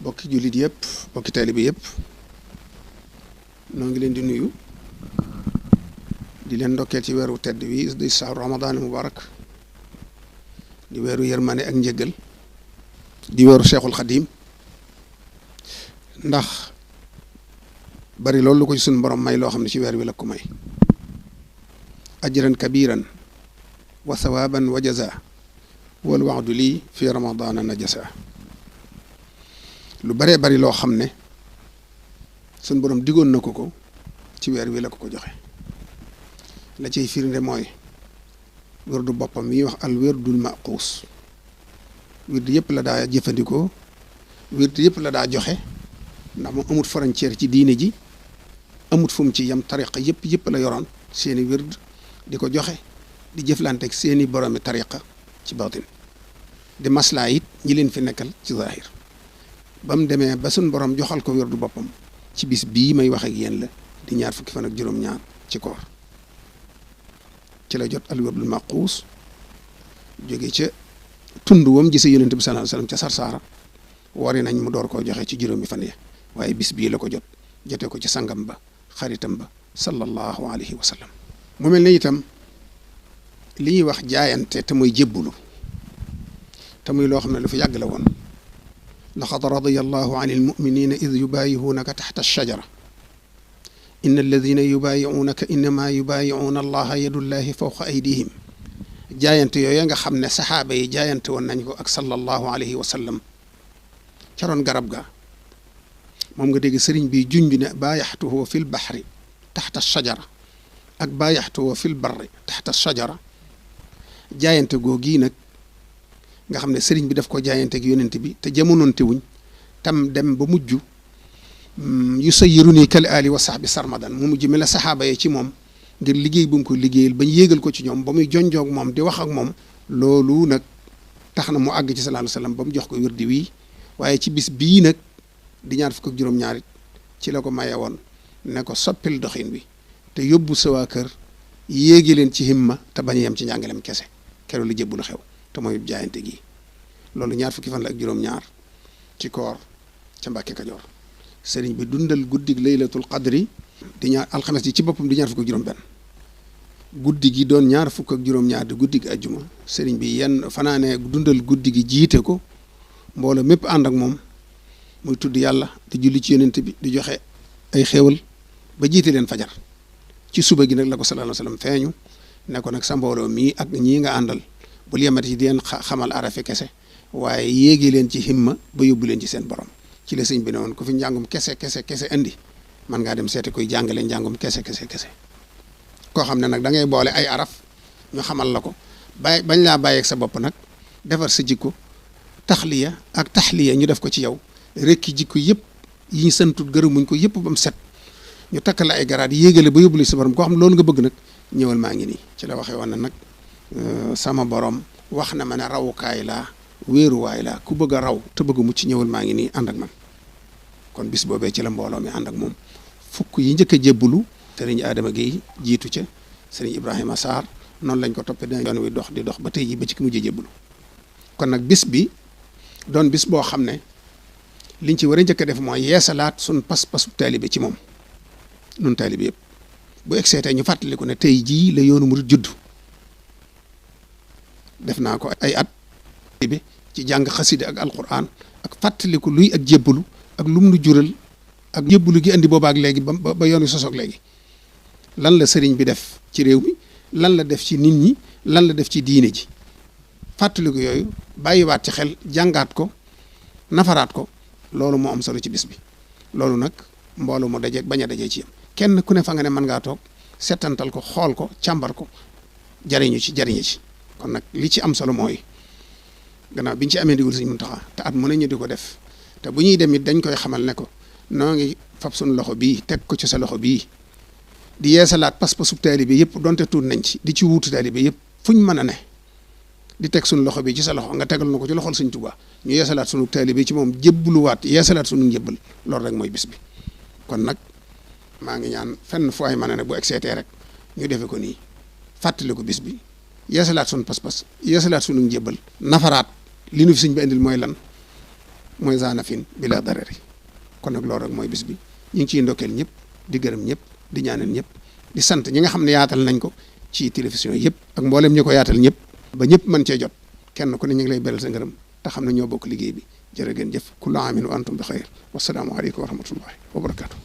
bokki jullit yëpp bokki taalibe yëpp noo ngi leen di nuyu di leen ndokkeel ci weeru tedd wi di sahru ramadan mubarak di weeru yërmande ak njëggal di weeru Cheikhul Xadim ndax bari loolu lu ko ci suñu borom may loo xam ne ci weer wi la ko may ajran kabiran wa sawaban wa jaza wal waxdu lii fi ramadana najasa lu baree bari loo xam ne suñu borom digoon na ko ci weer wi la ko joxe la ciy firnde mooy wérdu boppam mi wax al wérdul maquus wérdu yëpp la daa jëfandikoo wérdu yëpp la daa joxe ndax moom amut frontière ci diine ji amut fu mu ci yam tariqa yëpp la yoroon seeni wérd di ko joxe di jëflanteeg seeni boromi tariqa ci baatin di maslaa it ñi leen fi nekkal ci zahir ba mu demee ba suñ borom joxal ko wérdu boppam ci bis bii may wax ak yéen la di ñaar fukki fan ak juróom-ñaar ci koor ci la jot al wérdul maquus jóge ca tund wam gise yonent bi sallallahu alayhi wasallam ca Sarsaara wari nañ mu door koo joxe ci juróomi fan ya waaye bis bii la ko jote ko ci sangam ba xaritam ba sallallahu alayhi wa sallam mu mel ne itam li ñuy wax jaayante te muy jébbulu te muy loo xam ne lu fi yàgg la woon laqad radiyallahu anil mu'minina id yubayi'unaka taxta ash-shajara inna alladina yubayi'unaka innama yubayi'una allaha yadullahi fawqa aydihim jaayante yooyu nga xam ne saxaaba yi jaayante woon nañ ko ak sallallahu alayhi wa sallam ca roon garab ga moom nga dégg sëriñ bi junj ne baayaxtuhu fil baxri taxta shajara ak baayaxtuhu fil barri taxta shajara jaayante googii nag nga xam ne sëriñ bi daf ko jaayante ak yonent bi te jamonoonte wuñ tam dem ba mujj yu sayyiruni kal ali wa sahbi sarmadan mu mujj mel la saxaaba yi ci moom ngir liggéey bu mu ko liggéeyal bañ yéegal ko ci ñoom ba muy jonjoog moom di wax ak moom loolu nag tax na mu àgg ci sallallahu alayhi wasallam ba mu jox ko wirdi wii waaye ci bis bii nag di ñaar fukk ak juróom-ñaarit ci la ko maye woon ne ko soppil doxin wi te yóbbu sa waa kër yéegi leen ci himma te bañ a yem ci njàngalem kese keroog li jébbu lu xew te mooy jaayante gi loolu ñaar fukki fan la ak juróom-ñaar ci koor ca Mbàkke Kajoor sëriñ bi dundal guddig laylatul qadri di ñaar alxames ji ci boppam di ñaar fukk ak juróom-benn guddi gi doon ñaar fukk ak juróom-ñaar di guddig ajjuma sëriñ bi yenn fanaane dundal guddi gi jiite ko mbooloo mépp ànd ak moom muy tudd yàlla di julli ci yonent bi di joxe ay xéewal ba jiite leen fajar ci suba gi nag la ko sallallahu alayhi wasallam feeñu ne ko nag sa mbooloo mii ak ñii nga àndal bul yemati ci di leen xamal arafe kese waaye yéegi leen ci himma ba yóbbu leen ci seen borom ci la sëñ bi ne woon ku fi njàngum kese indi man ngaa dem seeti koy jàngale njàngum kese koo xam ne nag da ngay boole ay araf ñu xamal la ko bañ laa bàyyeeg sa bopp nag defar sa jikko taxliya ak taxliya ñu def ko ci yow rekki jikko yëpp yi ñu santut gërëmuñ ko yëpp ba mu set ñu takk la ay garaat yéegale ba yóbbule sa borom koo xam ne loolu nga bëgg nag ñëwal maa ngi nii ci la waxee woon ne nag sama borom wax na ma ne rawukaay laa wéeruwaay laa ku bëgg a raw te bëgg mucc ñëwal maa ngi nii ànd ak man kon bis boobee ci la mbooloo mi ànd ak moom fukk yi njëkk a jébbulu sëriñ Adama Guèye jiitu ca sëriñ Ibrahima Sarr noonu lañ ko toppee dina yoon wi dox di dox ba tey ji ba ci ki mujj jébbulu kon nag bis bi doon bis boo xam ne liñ ci war a njëkk a def mooy yeesalaat suñ pas-pasu taalibe ci moom nun taalibe yëpp bu egseetee ñu fàttaliku ne tey jii la yoonu murid juddu def naa ko ay at bi ci jàng xaside ak alquran ak fàttaliku luy ak jébbalu ak lum nu jural ak jébbalu gi andi boobaak léegi ba yoonu sosoog léegi lan la sëriñ bi def ci réew mi lan la def ci nit ñi lan la def ci diine ji fàttaliku yooyu bàyyiwaat ci xel jàngaat ko nafaraat ko loolu moo am solo ci bis bi loolu nag mbooloo mu dajeeg bañ a dajee ci yam kenn ku ne fa nga ne mën ngaa toog settantal ko xool ko càmbar ko jariñu ci kon nag li ci am solo mooy gannaaw biñ ci amee digul Sëriñ Muntaxa te at mu ne ñu di ko def te bu ñuy dem it dañ koy xamal ne ko noo ngi fab suñu loxo bii teg ko ci sa loxo bii di yeesalaat pas-pasu taalibe yëpp donte tuut nañ ci di ci wuutu taalibe yëpp fuñ mën a ne di teg suñu loxo bi ci sa loxo nga tegal na ko ci loxol Sëriñ Tuubaa ñu yeesalaat suñu taalibe ci moom jébbuluwaat yeesalaat suñu njébbal loolu rek mooy bis bi kon nag maa ngi ñaan fenn fu ay mën a ne bu egseetee rek ñu defe ko nii fàttali ko bis bi yeesalaat suñu pas-pas yeesalaat suñu njébbal nafaraat li nu fi sëñ bi indil mooy lan mooy zanafin bila darari. kon nag loolu rek mooy bis bi ñu ngi ciy ndokkeel ñëpp di gërëm ñëpp di ñaanal ñëpp di sant ñi nga xam ne yaatal nañ ko ci télévision yëpp ak mboolem ñi ko yaatal ñëpp ba ñëpp mën cee jot kenn ku ne ñu ngi lay beral sa ngërëm te xam ne ñoo bokk liggéey bi jërë ngeen jëf kullu aamin wa antum bi xayr wasalaamu aleykum wa rahmatullahi wa barakaatu.